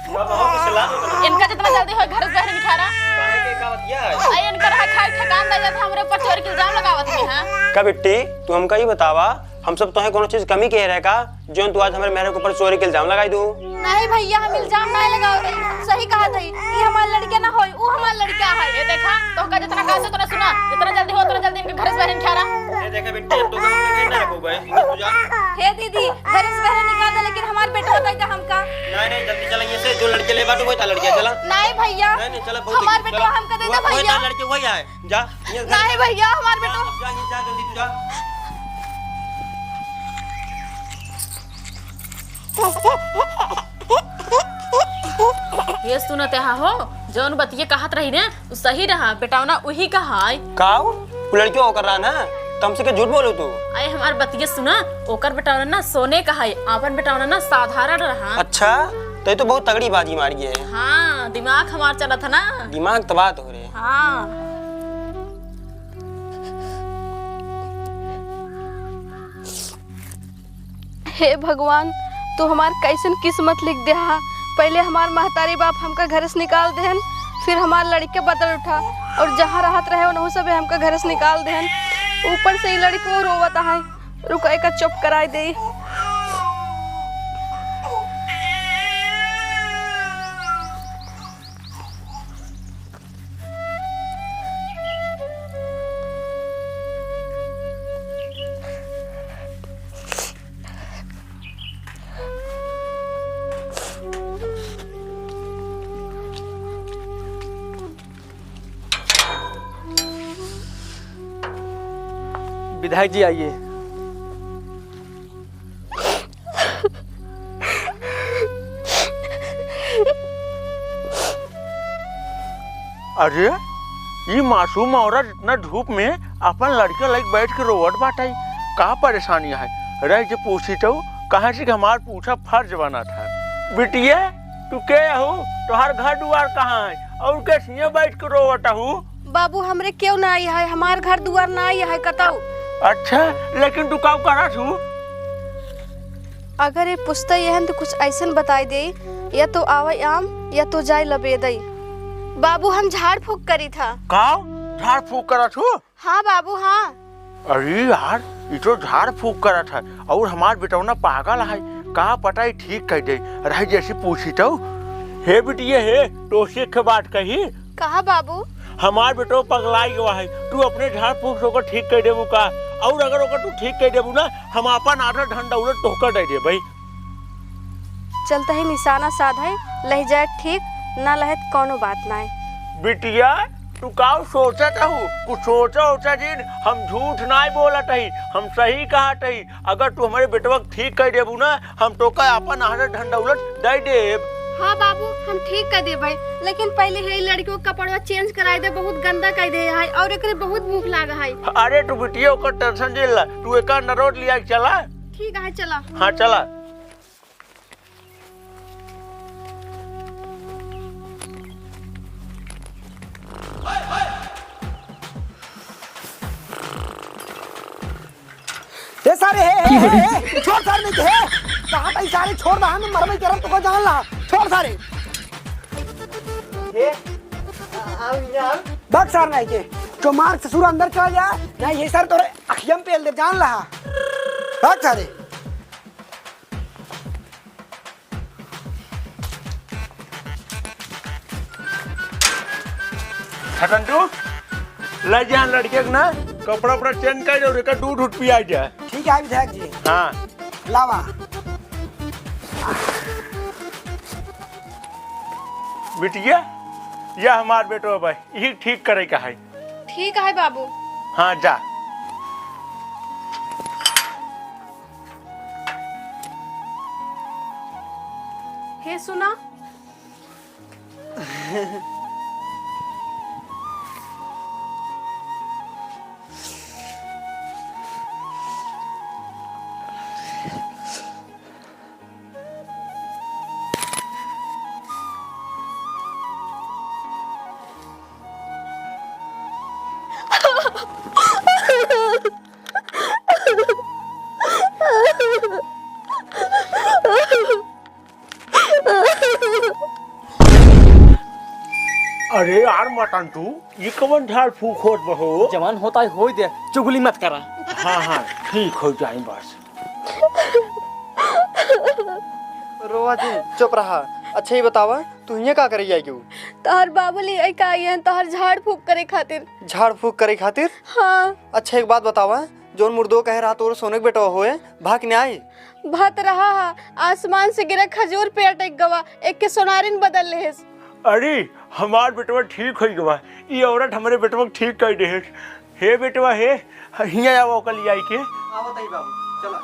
का बा हो, कुछ चिल्ला दो ना। इनका जितना जल्दी हो घर से बाहर निकारा। काहे के का बतिया है? अरे इनकर हक खाए ठिकान दे जात, हमरे ऊपर चोरी के इल्जाम लगावत है, हाँ? का बिट्टी, तू हमका ई बतावा, हम सब तोहे कोनो चीज कमी कहे रहे का, जोन तू आज हमरे मेहरे के ऊपर चोरी के इल्जाम लगाई दू? नाहीं भइया, हम इल्जाम नाहीं लगावत हई, सही कहत हई, ई हमार लड़के ना होई, ऊ हमार लड़का है। ये देखा, तोहका जितना कहा से उतना सुना, जितना जल्दी हो उतना जल्दी इनके घर से बाहर निकारा। ये देखा बिट्टी, अब तो काम नहीं ना रखो भाई, तू जा। हे दीदी, घर से बाहर निकाल दे, लेकिन हमार बेटवा दे दे हमका। नहीं, नहीं, जल्दी चला, ये से जो लड़के ले बाटू, वही था लड़के, चला। नहीं भइया, नहीं, नहीं, चला, बहुत हमार बेटवा हमका दे दे भइया। लड़के वही आए, जा, ये घर नहीं भइया, हमार बेटवा। जा, ये जा, जल्दी तू जा। ये सुनत हा हो, जौन बतिये कहत रही ने, उ सही रहा, बेटौना उही कहाई। काऊ? उ लड़कियो ओकर रहा ना, त हमसे के झूठ बोलू तू? अरे हमार बतिये सुना, ओकर बेटौना ना सोने कहाई, आपन बेटौना ना साधारण रहा। अच्छा, तो ये तो बहुत तगड़ी बाजी मारी है। हाँ, दिमाग हमार चलत है ना। दिमाग तबाह तो हो रहे। हाँ। हे भगवान, तू हमार कैसन किस्मत लिख देहा। पहिले हमार महतारी बाप हमका घर से निकाल देहन, फिर हमार लड़के बदल उठा और जहाँ रहत रहे उनहू सबे हमका घर से निकाल देहन। ऊपर से ई लड़को रोवत है, रुका एका चुप कराई दे। विधायक जी, आइए। अरे, ई मासूम औरत इतना धूप में अपन लड़के लइके बैठ के रोवत बाटे, का परेशानी है? रह जे पूछी तो, कहे से कि हमार पूछा फर्ज बनत है। बिटिया, तू के हऊ? तोहार घर दुआर कहाँ है? और के सिया बैठ के रोवत हऊ? बाबू, हमरे केहू नाई है, हमार घर दुआर नाई है कतऊ। अच्छा, लेकिन तू का करत हऊ? अगर ये पूछते यहन तो कुछ ऐसन बताई दे, या तो आवे आम, या तो जाए लबेदई। बाबू, हम झाड़ फूक करी था। का? झाड़ फूक करत हऊ? हाँ बाबू, हाँ। अरे यार, ई तो झाड़ फूँक करत है और हमार बेटौना पागल है। का पता ई ठीक कइ दे। रहे जैसे पूछी तो। हे बिटिया हे, तोसे एक बात कही। कहा बाबू? हमार बेटो पगलाई गवा है, तू अपने झाड़ फूँक से ओकर ठीक कइ देबू का? और अगर ओकर तू ठीक कइ देबू ना, हम आपन आधा धन दौलत तोहका दइ देबइ। चलत ही निशाना साध है, लहि जाए ठीक, ना लहे त कौनो बात नाय। बिटिया, तू का सोचत हऊ? कुछ सोचा ओचा जिन, हम झूठ नाय बोलत हई, हम सही कहत हई। अगर तू हमरे बेटवा के ठीक कइ देबू ना, हम तोका आपन आधा धन दौलत दइ देब। हाँ बाबू, हम ठीक कइ देबइ, लेकिन पहिले हे लड़की के कपड़वा change कराइ दे, बहुत गंदा कइ दे है और एकरे बहुत भूख लाग है। अरे तू बिटिया ओकर tension जिन ला, तू एका नरोट लिया के चला। ठीक है, चला। हाँ चला। ए सारे, हे, हे, हे, हे, छोड़ सारे, नहीं हे। कहाँ तई सारे, छोड़ ना, हम मरबे करम, तोका जान ला। छोड़ सारे। हे, आ, आओ, यहाँ आओ। भाग सारे, नहीं के। जो मार ससुर अंदर चला जा, नहीं ये सारे तोरे अखियम पेल दे, जान ला। भाग सारे। छटंटू, ले जा लड़के के ना, कपड़ा उपड़ा change कइ दे और एका दूध उध पिया जा। ठीक है विधायक जी। हाँ। लावा। बिटिया, या हमार बेटो है भाई, यही ठीक करे का है। ठीक है बाबू। हाँ, जा। हे सुना। अरे यार मटन तू, ये कवन झाड़ फूँक होत बहो? जवन होत है होई दे, चुगली मत करा। हाँ, हाँ, ठीक होइ जाई बस। रोवा जिन, चुप रहा। अच्छा, ई बतावा, तू हियाँ का करइ आई गउ? तोहर बाबू लियाइ का आई हैं, तोहर झाड़ फूँक करे खातिर। झाड़ फूँक करे खातिर? हाँ। अच्छा, एक बात बतावा, जउन मुर्दो कहे रहा तोर सोने के बेटवा होए, भा कि नाहीं? भा त रहा हा, आसमान से गिरा खजूर पे अटक गवा, एके सोनारिन बदल लेहेस। अरे, हमार बेटवा ठीक होइ गवा, ई औरत हमरे बेटवा के ठीक कइ देहेस। हे बेटवा हे, हियाँ आवा ओका लियाइ के। आवत हई बाबू, चला।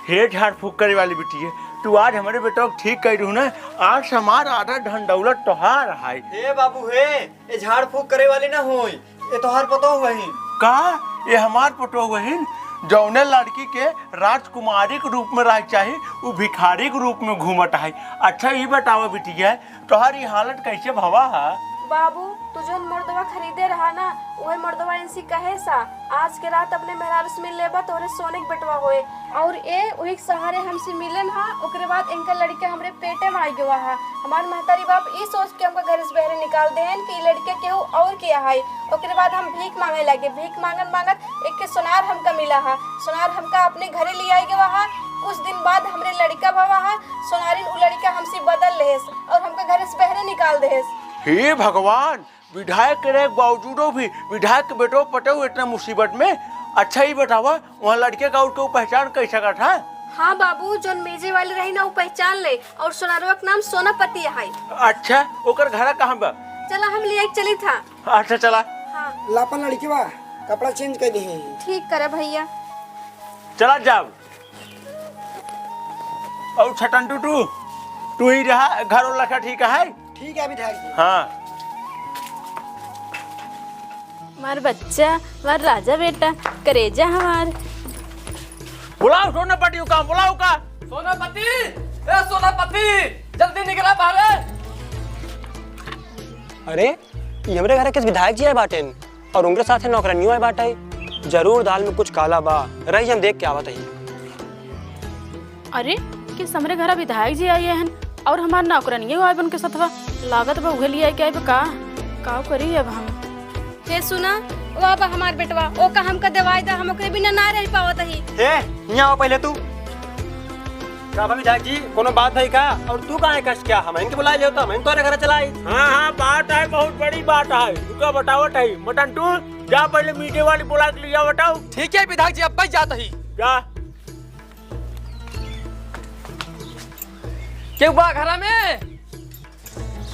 हे झाड़ फूँक करे वाली बिटिया, तू आज हमरे बेटवा के ठीक कइ देहू ना, आज से हमार आधा धन दौलत तोहार है। हे बाबू हे, ए झाड़ फूँक करे वाली ना होई, ए तोहार पतोह वहिन। का? ए हमार पतोह वहिन? जौने लड़की के राजकुमारी के रूप में रहे के चाही, उ भिखारी के रूप में घूमत है। अच्छा ई बतावा बिटिया, तोहार ई हालत कैसे भवा है? बाबू, तू जौन मुर्दवा खरीदे रहा ना, उहे मुर्दवा इनसे कहे सा, आज के रात अपने मेहरारू से मिल लेबा, तोहरे सोने के बेटवा होए। और ए उही के सहारे हमसे मिलन हा, ओकरे बाद इनका लड़का हमरे पेटे में आ गवा हा। हमार महतारी बाप ई सोच के हमका घर से बहरे निकाल देहन कि ई लड़का केहू और के है। ओकरे बाद हम भीख मांगे लागे। भीख मांगत मांगत एक के सोनार हमका मिला हा। सोनार हमका अपने घरे ले आई गवा हा। कुछ दिन बाद हमरे लड़का भवा हा। सोनारिन उ लड़का हमसे बदल लेहेस और हमका घर से बहरे निकाल देहेस। हे भगवान, विधायक के रहे के बावजूदो भी विधायक के बेटो पटो इतना मुसीबत में। अच्छा ई बतावा, वहाँ लड़के का और केहू पहचान कइ सकत है? हाँ बाबू, जौन मेजे वाली रही ना, उ पहचान ले, और सोनारवा के नाम सोनापति है। अच्छा, ओकर घरा कहाँ बा? चला, हम लियाइ के चली था। अच्छा, चला। हाँ। लापन लड़की बा, कपड़ा change कइ देहे। ठीक करे भइया। चला जाब। और छटन टूटू, तू ही रहा, घर और लखा ठीक है? ठीक है विधायक जी। हाँ। हमार बच्चा, हमार राजा बेटा, करेजा हमार। बुलाओ सोनापति का, बुलाओ का। सोनापति, ए सोनापति, जल्दी निकला बाहरे। अरे, ई हमरे घरे किस विधायक जी आए बाटेन और उनके साथे नौकरनियो आए बाटे। जरूर दाल में कुछ काला बा, रही हम देख के आवत हई। अरे, किस हमरे घरा विधायक जी आए हन और हमार नौकरनियो आए उनके सथवा। लागत बा उहे लियाइ के आए बा का? का करी अब हम? हे सुना, वो अब हमार बेटवा, ओका हमका देवाई दा, हम ओकरे बिना ना रह पावत ही। हे, हियाँ आओ पहिले तू। का बा विधायक जी, कोनो बात है का? और तू कहाँ है कस क्या? हम इनके बुला लियो तो हम इन तोरे घर चलाई। हाँ, हाँ, बात है, बहुत बड़ी बात है। रुका, बतावत है। मटन टू, जा पहिले मीठे वाली बुला के लिया, बताओ। ठीक है विधायक जी, अब जात ही। जा। केहू बा घरा में?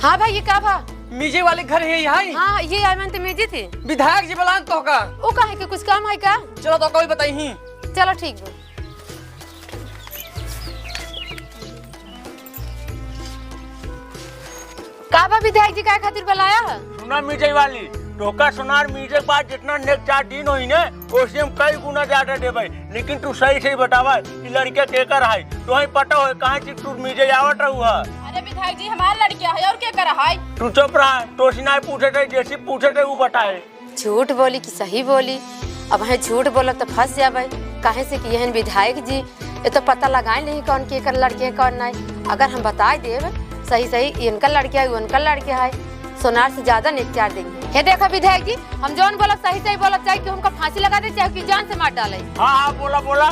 हाँ भाई, ये का भा? मीजे वाले घर है यहाँ? हाँ, ये आयमन तो मीजे थे। विधायक जी बुलान तोहका। वो काहे के, कुछ काम है का? चलो तोहका वही बताई ही। चलो ठीक बा। का बा विधायक जी, काय खातिर बुलाया है? सुना मीजे वाली, तोहका सोनार मीजे के बाद जितना नेक चार दिन होई ने, ओसे हम कई गुना ज्यादा देबै, लेकिन तू सही सही बतावा, ई लड़का केकर है? तोहई पता होए, कहाँ से तू मीजे आवत रहू है? अरे विधायक जी, हमार लड़का है और केकर है? तू चुप रहा, तोसी नाई पूछे थे, जैसी पूछे थे वो बताए। झूठ बोली कि सही बोली? अब है झूठ बोलब तो फंस जाबै, काहे से कि यहन विधायक जी, ये तो पता लगाए नहीं कौन केकर लड़के कौन नहीं। अगर हम बताए देब सही सही, इनका लड़के है, उनका लड़के है, सोनार से ज्यादा नेक चार देंगे। हे देखा विधायक जी, हम जौन बोलब सही सही बोलब, चाहे कि हमका फांसी लगा दे, चाहे कि जान से मार डाले। हाँ, हाँ, बोला, बोला।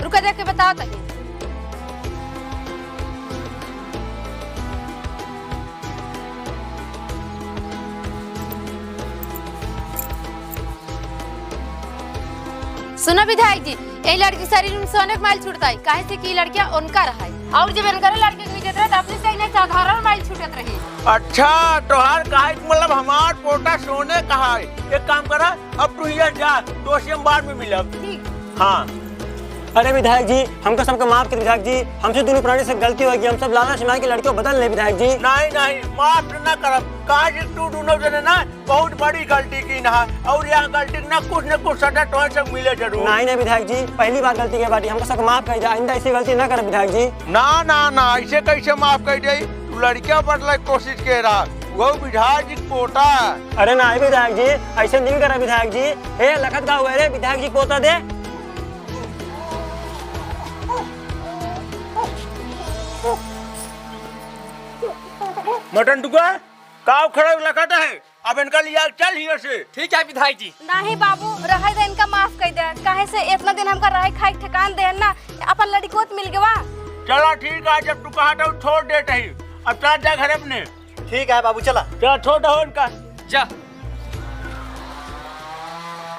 रुका, देख के बताओ तनी। सुनो विधायक जी, ए लड़की शरीर में सोने के माल छूटता है, काहे से कि ई लड़किया उनका रहा है। और जब इनकर लड़के के इज्जत रहे, तो अपने से इन्हें साधारण माल छूटत रही। अच्छा, तोहार कहे के मतलब हमार पोता सोने का है। एक काम करा, अब तू यहाँ जा, तो से हम बाद में मिलब। ठीक। हाँ। अरे विधायक जी, हमको सबको माफ कर विधायक जी, हमसे दोनों प्राणी से गलती हो गई, हम सब लालच में आके लड़कियों बदल ले विधायक जी। नहीं, नहीं, माफ ना करब। काहे से तू दोनों जने ना बहुत बड़ी गलती की ना, और यहाँ गलती की ना कुछ न कुछ सजा तोहे सब मिले जरूर। नहीं, नहीं विधायक जी, पहली बार गलती के बाटी, हमको सबको माफ कर दिया, आइंदा ऐसी गलती ना करब विधायक जी। ना, ना, ना, ऐसे कैसे माफ कर जाई? तू लड़कियां बदले के कोशिश के रहा, वो विधायक जी के पोता। अरे ना विधायक जी, ऐसे नहीं करा विधायक जी। ए लखत का हुआ रे, विधायक जी के पोता दे। मटन टुका, काव खड़ा लखत है? अब इनका लिया चल हियाँ से। ठीक है विधायक जी। नहीं बाबू, रहे दे, इनका माफ कर दे, काहे से इतना दिन हमका रहे खाए के ठिकान दे ना, अपन लड़की को तो मिल गवा। चला ठीक है, जब तू कहा तो छोड़ देते ही। अब चला जा घर अपने। ठीक है बाबू, चला। चला छोड़ दो इनका। जा।